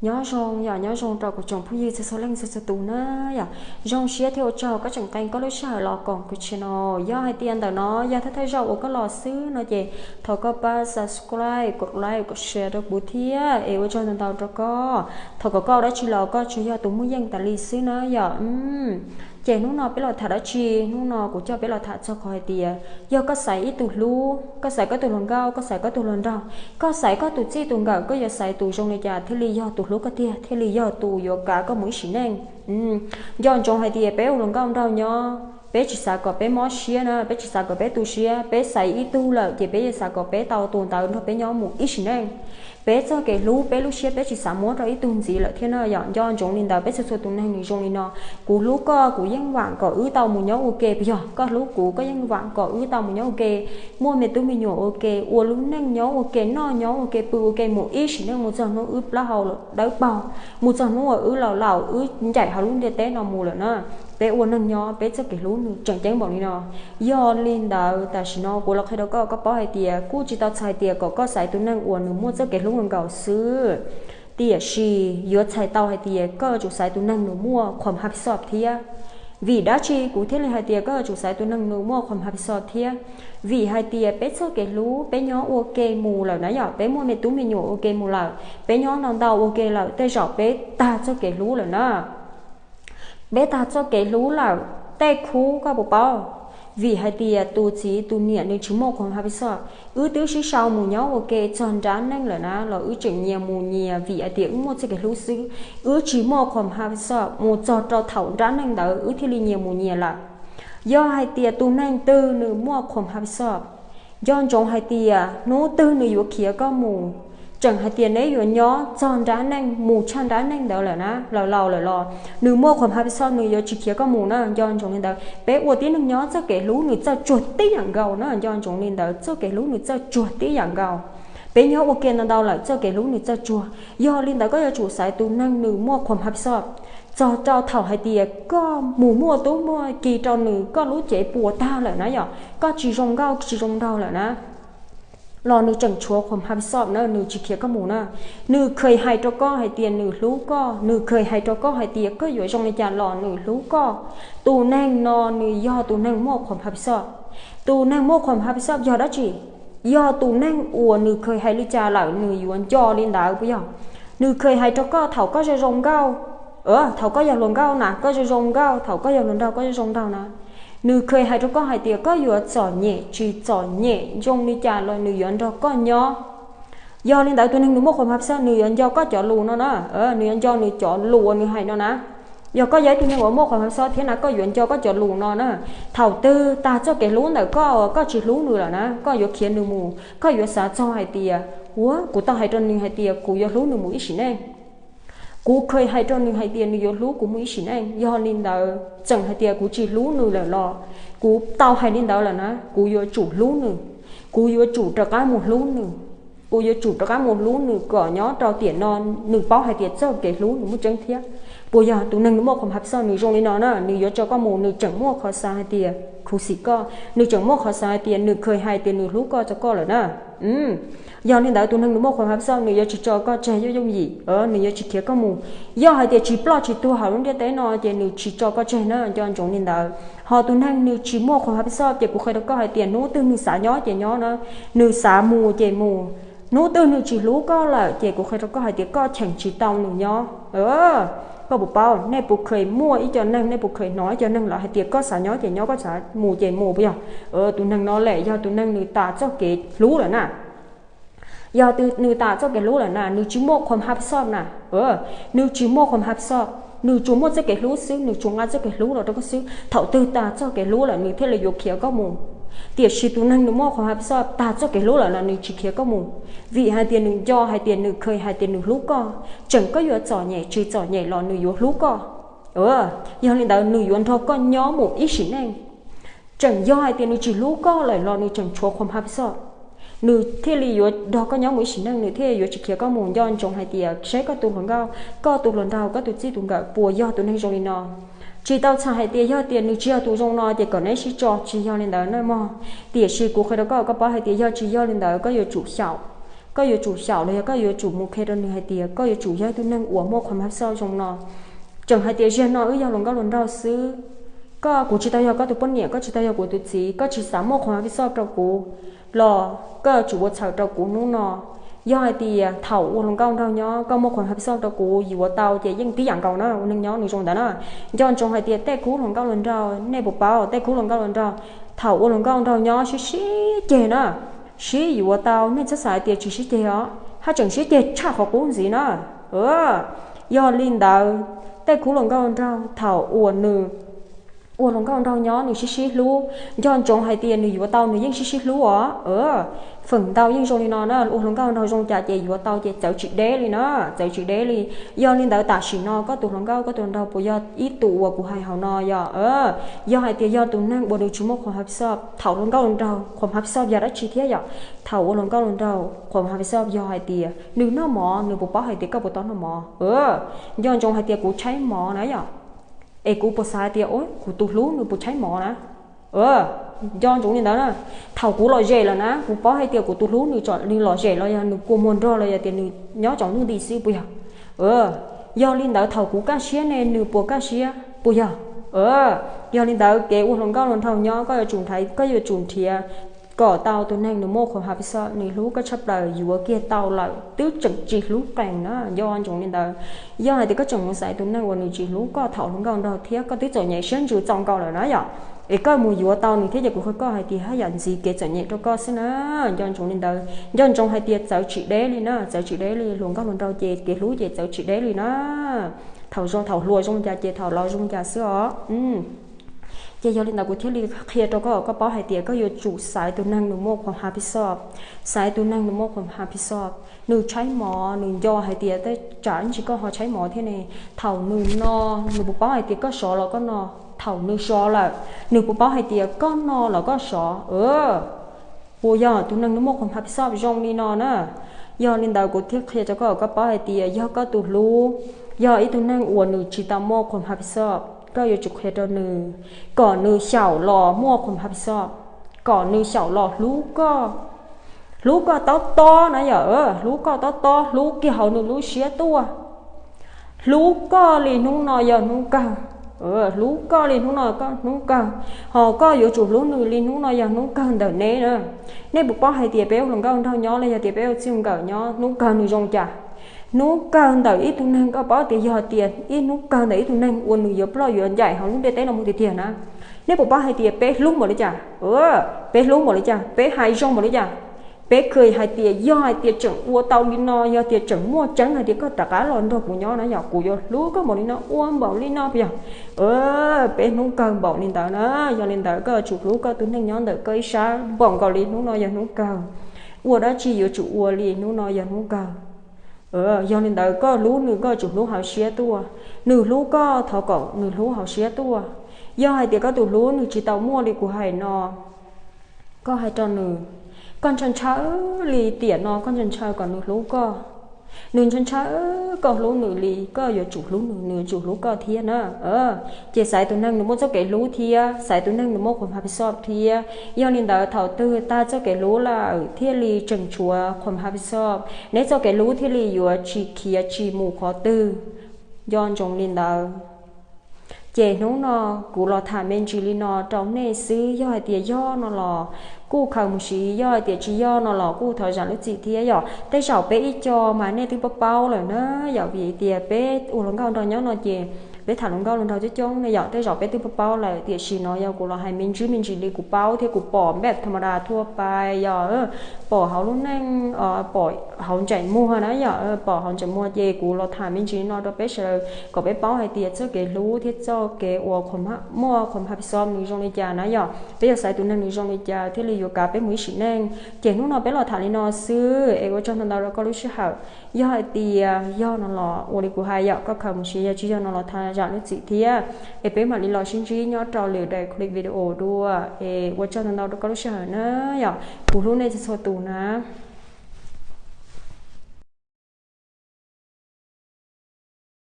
Nyob zoo yom, nyob zoo rau kuv tsoom phooj ywg txhua txhua leej txhua txhua tus na yom. Zoo siab thiab ua tsaug koj tseem qee koj lub sij hawm los koom kuv channel no. Yog hais tias ntawm no yog thawj thawj zaug uas koj los xwb no ces thov koj pab subscribe, kom like, kom share rau kuv thiab es ua tsaug ntau ntau rau koj. Thov kom koj ua dab tsi los koj tsuas yog tus muaj yeej tas li xwb na yom. Ces hnub no peb los tham dab tsi? Hnub no kuv coj peb los tham txog qhov hais tias yog koj xaiv ib tug hlub, koj xaiv koj tus hluas nkauj, koj xaiv koj tus hluas nraug, koj xaiv koj tus txij tus nkawm, koj yuav xaiv tus zoo li cas thiaj li yog tus hlub koj tiag, thiaj li yog tus yuav kav koj mus ib sim neej? Nco ntsoov hais tias peb ua hluas nkauj nraug nyob, peb tsis xav kom peb mob siab na, peb tsis xav kom peb tu siab, peb xaiv ib tug lawm ces peb yuav xav kom peb tau tus ntawd nrog peb nyob mus ib sim neej. Peb txoj kev hlub, peb lub siab peb tsis xav muab rau ib tug ntxiv lawm thiab na yom. Nco ntsoov li ntawd, peb txhua txhua tus neeg nws zoo li no. Kuv hlub koj, kuv yeej vam kom wb tau mus nyob ua ke, puas yog? Koj hlub kuv, koj yeej vam kom wb tau mus nyob ua ke, muaj me tub me nyuam ua ke, ua lub neej nyob ua ke, noj nyob ua ke, pw ua ke mus ib sim neej mus txog hnub wb plaub hau dawb paug, mus txog hnub uas wb laus laus wb ncaim hauv lub ntiaj teb no mus lawm na. Peb ua neeg nyob, peb txoj kev hlub nws tseem ceeb npaum li no. Yog li ntawd tam sim no kuv los qhia rau koj, koj paub hais tias kuj tsis tau txhais tias kom koj xaiv tus neeg uas nws muaj txoj kev hlub nkaus xwb, tiam sis yuav txhais tau hais tias koj yuav tsum xaiv tus neeg nws muaj khuam ha phi xoj thiab. Vim dab tsi kuv thiaj li hais tias koj yuav tsum xaiv tus neeg nws muaj khuam ha phi xoj thiab? Vim hais tias peb txoj kev hlub peb nyob ua ke mus lawm na yom, peb muaj me tub me nyuam ua ke mus lawm, peb nyob ntau ntau ua ke lawm, tej zaum peb tag txoj kev hlub lawm na. Peb tag txoj kev hlub lawm, tej khub koj puas paub? Vim hais tias tus txiv tus niam nws tsis muaj khuam ha phi xoj, wb twb sib sau mus nyob ua ke txog nrab neej lawm na los wb tseem nyias mus nyias vim hais tias wb muaj txoj kev hlub xwb, wb tsis muaj khuam ha phi xoj. Mus txog rau thaum nrab neej ntawd wb thiaj li nyias mus nyias lawm. Yog hais tias tus neeg twg nws muaj khuam ha phi xoj, nco ntsoov hais tias hnub twg nws yuav khiav koj mus, tseem hais tias neb yuav nyob txog nrab neej mus tshaj nrab neej ntawd lawm na, laus laus lawm los nws muaj khuam ha phi xoj, nws yuav tsis khiav koj mus na. Nco ntsoov li ntawd, peb ua tib neeg nyob txoj kev hlub nws txawj tsuag tib yam nkaus na. Nco ntsoov li ntawd, txoj kev hlub nws txawj tsuag tib yam nkaus. Peb nyob ua ke ntau ntau lawm, txoj kev hlub nws txawj tsuag. Yog li ntawd koj yuav tsum xaiv tus neeg nws muaj khuam ha phi xoj, txog rau thaum hais tias koj mus muaj tub muaj ki rau nws, koj lub cev puas tag lawm na yom, koj tsis zoo nkauj tsis zoo nraug lawm na, los nws tseem tshuav khuam ha phi xoj na, nws tsis khiav koj mus na. Nws kheev hais rau koj hais tias nws hlub koj, nws kheev hais rau koj hais tias koj yuav zoo li cas los nws hlub koj. Tus neeg no nws yog tus neeg muaj khuam ha phi xoj. Tus neeg muaj khuam ha phi xoj yog dab tsi? Yog tus neeg uas nws kheev hais li cas lawm nws yuav nco li ntawd, puas yog? Nws kheev hais rau koj thaum koj zoo zoo nkauj, thaum koj yog hluas nkauj na koj zoo zoo nkauj, thaum koj yog hluas nraug koj zoo zoo nraug na. Nws kheev hais rau koj hais tias koj yuav txom nyem tsis txom nyem zoo li cas los nws yuav nrog koj nyob. Yog li ntawd tus neeg nws muaj khuam ha phi xoj nws yuav nco koj cov lus no na, nws yuav nco nws cov lus uas nws hais no na. Yog koj yog ib tug neeg uas muaj khuam ha phi xoj thiab na koj yuav nco koj cov lus no na. Thaum twg tag txoj kev hlub ntawm koj, koj tsis hlub nws lawm na, koj yuav khiav nws mus, koj yuav xav txog hais tias, ua, kuv tau hais rau nws hais tias kuv yuav hlub nws mus ib sim neej. Kuv kheev hais rau nws hais tias nws yuav hlub kuv mus ib sim neej, yog li ntawd tseem hais tias kuv tsis hlub nws lawm los, kuv tau hais li ntawd lawm na, kuv yuav tsum hlub nws, kuv yuav tsum rov qab mus hlub nws, kuv yuav tsum rov qab mus hlub nws kom nyob rau tiam no nws paub hais tias txoj kev hlub nws muaj tseeb thiab. Puas yog? Tus neeg nws muaj khuam ha phi xoj nws zoo li no na, nws yuav tso koj mus, nws tseem muaj qhov xav hais tias khuv xim koj, nws tseem muaj qhov xav hais tias nws kheev hais tias nws hlub koj txog koj lawm na. Yog li ntawd tus neeg nws muaj khuam ha phi xoj nws yuav tsis tso koj tseg yooj yooj yim, nws yuav tsis khiav koj mus. Yog hais tias tsis ploj tsis tuag hauv lub ntiaj teb no ces nws tsis tso koj tseg na, nco ntsoov li ntawd. Ho tus neeg nws tsis muaj khuam ha phi xoj ces kuv qhia rau koj hais tias hnub twg nws xav nyob ces nyob na, nws xav mus ces mus. Hnub twg nws tsis hlub koj lawm ces kuv qhia rau koj hais tias koj cheem tsis tau nws nyob. Koj puas paub, nej puas kheev muaj ib co neeg, nej puas kheev hnov ib co neeg lawv hais tias koj xav nyob ces nyob, koj xav mus ces mus, puas yog? Tus neeg no lawm yog tus neeg nws tas txoj kev hlub lawm na. Yog nws tas txoj kev hlub lawm na, nws tsis muaj khuam ha phi xoj na. Nws tsis muaj khuam ha phi xoj, nws tsuas muaj txoj kev hlub xwb, nws tsuas nqa txoj kev hlub los rau koj xwb. Thaum twg tas txoj kev hlub lawm nws thiaj li yuav khiav koj mus. Tiam sis tus neeg nws muaj khuam ha phi xoj tas txoj kev hlub lawm los nws tsis khiav koj mus, vim hais tias nws nco hais tias nws kheev hais tias nws hlub koj, tseem koj yuav txom nyem tsis txom nyem los nws yuav hlub koj. Yog li ntawd nws yuav nrog koj nyob mus ib sim neej. Tseem yog hais tias nws tsis hlub koj lawm los nws tseem tshuav khuam ha phi xoj. Nws thiaj li yuav nrog koj nyob mus ib sim neej, nws thiaj yuav tsis khiav koj mus. Nco ntsoov hais tias seb koj tus hluas nkauj, koj tus hluas nraug, koj tus txij tus nkawm puas yog tus neeg zoo li no. Tsis tau txhais hais tias yog tias nws tsis yog tus zoo no ces kom neb sib tso, tsis yog li ntawd na mog. Tiam sis kuv qhia rau koj, koj paub hais tias yog tsis yog li ntawd koj yuav tsum xyaum. koj yuav tsum xyaum los yog koj yuav tsum mus qhia rau nws hais tias koj yuav tsum yog ib tug neeg uas muaj qhuas phab xoj zoo no. Tseem hais tias zaum no wb yog hluas nkauj hluas nraug xwb, koj, kuv tsis tau yog koj tus poj niam, koj tsis tau yog kuv tus txiv, koj tsis xav muaj qhuas phab xoj rau kuv los koj yuav tsum ua txhawm rau kuv hnub no. Yog hais tias thaum ua hluas nkauj nraug nyob koj muaj qhuas phab xoj rau kuv, yuav tau ces yeej tib yam nkaus na, ua neeg nyob nws zoo ntawd na. Nco ntsoov hais tias tej khub hluas nkauj hluas nraug, nej puas paub tej khub hluas nkauj hluas nraug, thaum ua hluas nkauj nraug nyob sib sib ceg na, sib yuav tau, nej txhob xav hais tias tsis sib ceg os, haj tseem sib ceg tshaj qhov qub ntxiv na. Yog li ntawd, tej khub hluas nkauj hluas nraug thaum uas nws ua hluas nkauj nraug nyob nws sib sib hlub, nco ntsoov hais tias nws yuav tau nws yeej sib sib hlub os. Feem ntau yeej zoo li no na, ua hluas nkauj nraug zoo cas ces yuav tau ces txawv tsis deb li na, txawv tsis deb li. Yog li ntawd tam sim no koj tus hluas nkauj koj tus hluas nraug puas yog ib tug uas kuv hais hauv no yom? Yog hais tias yog tus neeg uas nws tsis muaj qhuas phab xoj, thaum hluas nkauj hluas nraug qhuas phab xoj yog dab tsi thiab yom? Thaum ua hluas nkauj hluas nraug qhuas phab xoj yog hais tias nws noj mov nws puas paub hais tias koj puas tau noj mov? Nco ntsoov hais tias kuv tshaib mov na yom, es kuv puas xav hais tias kuv tus hlub nws puas tshaib mov na? Nco ntsoov li ntawd na. Thaum kuv lom zem lawm na, kuv paub hais tias kuv tus hlub nws tsom nws lom zem los yog nws kua muag nrog los yog tias nws nyob tsaus ntuj nti xwb puas yog? Yog li ntawd thaum kuv kaj siab ne nws puas kaj siab puas yog? Yog li ntawd kev ua hluas nkauj hluas nraug nyob koj yuav tsum nrhiav, koj yuav tsum nrhiav kom tau tus neeg nws muaj qhuas phab xoj, nws hlub koj tshaj plaws yuav kiag tau lawm twb tseem tsis hlub qees na. Nco ntsoov li ntawd, yog hais tias koj tseem mus xaiv tus neeg uas nws tsis hlub koj thaum hluas nkauj nraug thiab koj twb txom nyem siab ntsws txaus nkaus lawm na yom, es koj mus yuav tau nws thiab ces kuv qhia koj hais tias haj yam ntxiv kev txom nyem rau koj xwb na. Nco ntsoov li ntawd, nco ntsoov hais tias txawv tsis deb li na, txawv tsis deb li, hluas nkauj hluas nraug ces kev hlub ces txawv tsis deb li na. Thaum zoo thaum hluas zoo cas ces thaum laus zoo cas xwb os. Ces yog li ntawd kuv thiaj li qhia rau koj, koj paub hais tias koj yuav tsum xaiv tus neeg nws muaj qhuas phab xoj, xaiv tus neeg nws muaj qhuas phab xoj. Nws tshaib mov nws nco hais tias tej tsam ntsis koj ho tshaib mov thiab ne, thaum nws no nws puas paub hais tias koj sov los koj no? Thaum nws sov lawm nws puas paub hais tias koj no los koj sov? Puas yog tus neeg nws muaj qhuas phab xoj zoo li no na? Yog li ntawd kuv thiaj qhia rau koj, koj paub hais tias yog koj tus hlub yog ib tug neeg uas nws tsis tau muaj qhuas phab xoj, koj yuav tsum qhia rau nws kom nws xyaum los muaj qhuas phab xoj, kom nws xyaum los hlub koj, hlub koj tob tob na yom, hlub koj tob tob, hlub kiag hauv nws lub siab tuaj. Hlub koj li hnub no yog hnub kawg, hlub koj li hnub no koj hnub kawg, ho koj yuav tsum hlub nws li hnub no yog hnub kawg ntawm neb na. Nej puas paub hais tias peb ua hluas nkauj nraug nyob los yog tias peb ua txij nkawm nyob hnub kawg nws zoo cas? Hnub kawg ntawm ib tug neeg koj paub tias yog tias ib hnub kawg ntawm ib tug neeg uas nws yuav ploj yuav ncaim hauv lub ntiaj teb no mus tiag tiag na. Nej puas paub hais tias peb hlub npaum li cas? Peb hlub npaum li cas? Peb hais zoo npaum li cas? Peb khwv hais tias yog hais tias tseem ua tau li no, yog tias tseem muaj tseeb hais tias koj rov qab los nrog kuv nyob na yom, kuv yuav hlub koj npaum li no, ua npaum li no puas yog? Peb hlub kawg npaum li ntawd na. Yog li ntawd koj yuav tsum hlub koj tus neeg nyob ntawm koj ib sab npaum nkaus li hnub no yog hnub kawg. Ua dab tsi yuav tsum ua li hnub no yog hnub kawg. Yog li ntawd koj hlub nws koj yuav tsum hlub hauv siab tuaj. Nws hlub koj thov kom nws hlub hauv siab tuaj. Yog hais tias koj tus hlub nws tsis tau muaj li kuv hais no, koj hais rau nws, koj ntshaw ntshaw li tiam no koj ntshaw ntshaw kom nws hlub koj. Nws ntshaw ntshaw koj hlub nws li koj yuav tsum hlub nws, nws yuav tsum hlub koj thiab na. Ces xaiv tus neeg nws muaj txoj kev hlub thiab xaiv tus neeg nws muaj qhuas phab xoj thiab. Yog li ntawd thaum twg tag txoj kev hlub lawm thiaj li tseem tshuav qhuas phab xoj, neb txoj kev hlub thiaj li yuav tsis khiav tsis mus qhov twg. Nco ntsoov li ntawd. Ces hnub no kuv los tham me ntsis li no rau nej xwb, yog hais tias yog no los kuj khaws mus siv, yog hais tias tsis yog no los kuj thov zam lub txim thiab yom. Tej zaum peb ib co mas nej twb paub paub lawm na yom, vim tias peb ua hluas nkauj hluas nraug nyob no ces peb tham hluas nkauj hluas nraug coob coob ne yom, tej zaum peb twb paub paub lawm, tiam sis no yog kuv los hais me ntsis me ntsis li kuv paub thiab kuv pom npaj tham ma das thua pais yom, pom hauv lub neej, pom hauv ntsej muag na yom, pom hauv ntsej muag ces kuv los tham me ntsis no rau peb sawv daws kom peb paub hais tias txoj kev hlub thiab txoj kev uas muaj qhuas phab xoj nws zoo li cas na yom, peb yuav xaiv tus neeg nws zoo li cas thiaj li yuav kav peb mus ib sim neej. Ces hnub no peb los tham li no xwb es ua tsaug ntau ntau rau koj lub sij hawm. Yog hais tias yog no los ua li kuv hais yom, koj khaws mus siv, yog tsis yog no los thov zam lub txim thiab. Es peb mam li los sib ntsib nyob rau lwm daim clip video dua. Es ua tsaug ntau ntau rau koj lub sij hawm na yom, kuv hlub nej txhua txhua tus na.